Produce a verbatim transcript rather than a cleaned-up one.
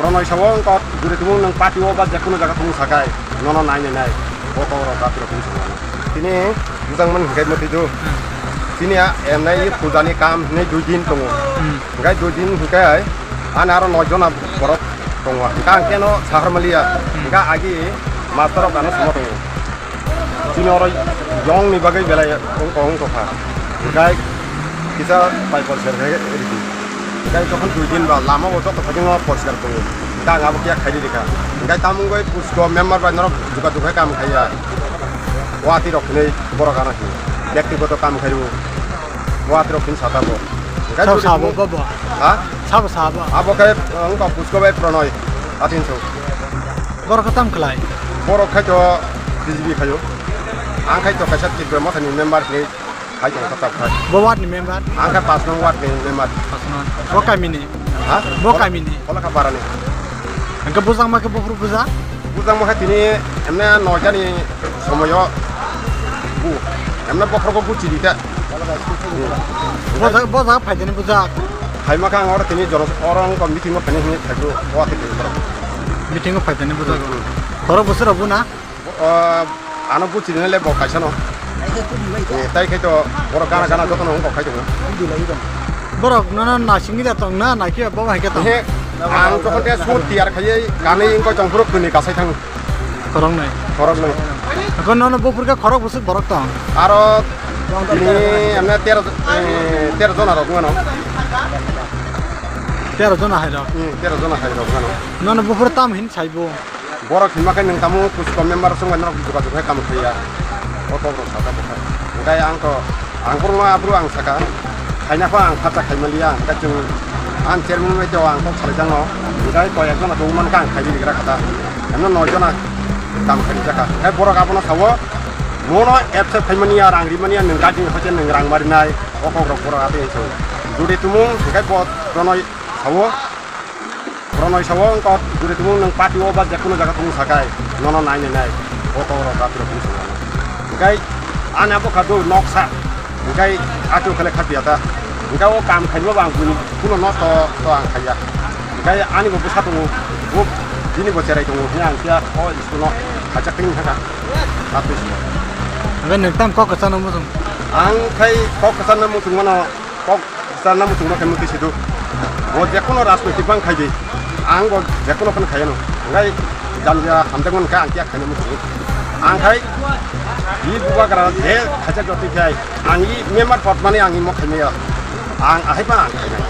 Tonoi sawo wngkha, juri tumung nwng party o ba jekunu jaga tumung sakai, nono nai nai nai, bo kok rok gapirok tini sawo. Tini bujang man hinkhe mwtwi do. Tini a emnai pujani kam hinwi dui din tongo. Hmm. Hinkhe dui din hinkhe ani aro noi jona borok tongo. Hinkhe ang keno sahar maliya. Hmm. Hinkhe agi master rok ano samo tongo. Chini oro yong ni bagwi belai wng kong wng tongkha. Hinkhe kisa pai porser khe ridi. Hinkhe tokon dui din ba lama bo joto thajing no porser tongo. Hinkhe ang abo kiya khaidi rikha. Hinkhe tamungoi pusko member bai norok juga juga kam khaiya. Wati rok hinwi borok ano hi. Byaktigoto kam khairu. Wati rok hin sata bo. Hinkhe sabo dui sabo din bo bo. Ha? Sabo sabo. Abo khe wngkha pusko bai Pranoi. Atin so. Borok khe tam khlai? Borok khai to B J P khaio. Ang khai to kaisa Tripura Mothani member hinwi khai tong kha tam khai. Bo ward ni member? Ang khai paanch nong ward ni member. Paanch nong. Bo kami ni? Ha? Bo kami ni? Kolaka para ni. Ang khe bujang ma khe buphuru buja? Bujang ma khe tini emne noita ni somoyo bu. Emne bokhorok bu chiri khe. Bo jaga, bo jaga phaidani bujak. Phaima khe ang oro tini jono oro wng kok meeting o phaini hinwi phaibo o atwi tini borok. Meeting o phaidani bujak. Hmm. Khorok bwswk rok buna? O, ano buchini le bo kaisa no. Eh, tai khai to borok gana gana jotono wng kok khai tongo. Borok nono nasingwi da tong na, naki bo hai khe tong. He, ang jokhon te sur tiyar khaiwi kanwi wng koi tong phuru kwnwi kasai thango. Khoroknwi. Khoroknwi. Ako nono buphur khe khorok bwswk borok tong? Aro tini emne tero, eh, tero jona rok wngmano. Tero jona hai rok? Hmm, tero jona hai rok wngmano. Nono buphur tam hin saibo? Borok hinma khe nwng tamo kuchuka member swngbai norok jogajog khe kam khaiya. O kok rok saka bwkha. Hinkhe ang to, ang borokno aphuru ang saka. Khaina pha ang khacha khaimaliya, hinkhe chwng ang chairman bai teo ang kok salaijak no, hinkhe koi ek jona tongwi mankha ang khaidi rigra kha ta, emno noi jona kam khaijak kha, hinkhe borok abono sao, nono absent khaimani ya, rang rimani ya, nwng gajini hoite nwng rang marinai, o kok rok borok abo hinwi sao, jodi tumung hinkhe bo tonoi sao. Pranoi sao wngkha, juri tumung nwng party o ba jekunu jaga tumung sakai, nono nai nai nai, o kok rok gapirok hinwi sao. Hinkhe ani abo kha do noksa, hinkhe achu khale kha piya ta. Hinkhe o kam khaima ba ang bini kuno nosto to ang khaiya. Hinkhe ani bo bwsa tongo, bo bini bo cherai tongo, hinkhe ang khe o school no khaijak tini thangkha. Atwi simo. Hinkhe nwng tam kok kwchangno muchung? Ang khai kok kwchangno muchung mano. Kok sana muchungno khe mukti sidu. Bo jekhuno rajnoitik bang khaidi. Ang bo jekhuno phano khaiano. Ngai jamja hamjakmani khe ang khe khaina muchungo. Ang khai i bubagra je khaijak jotwi khai. Ang i member pot mani ang i mok khaimaya. Ang ahai ba ang khainai.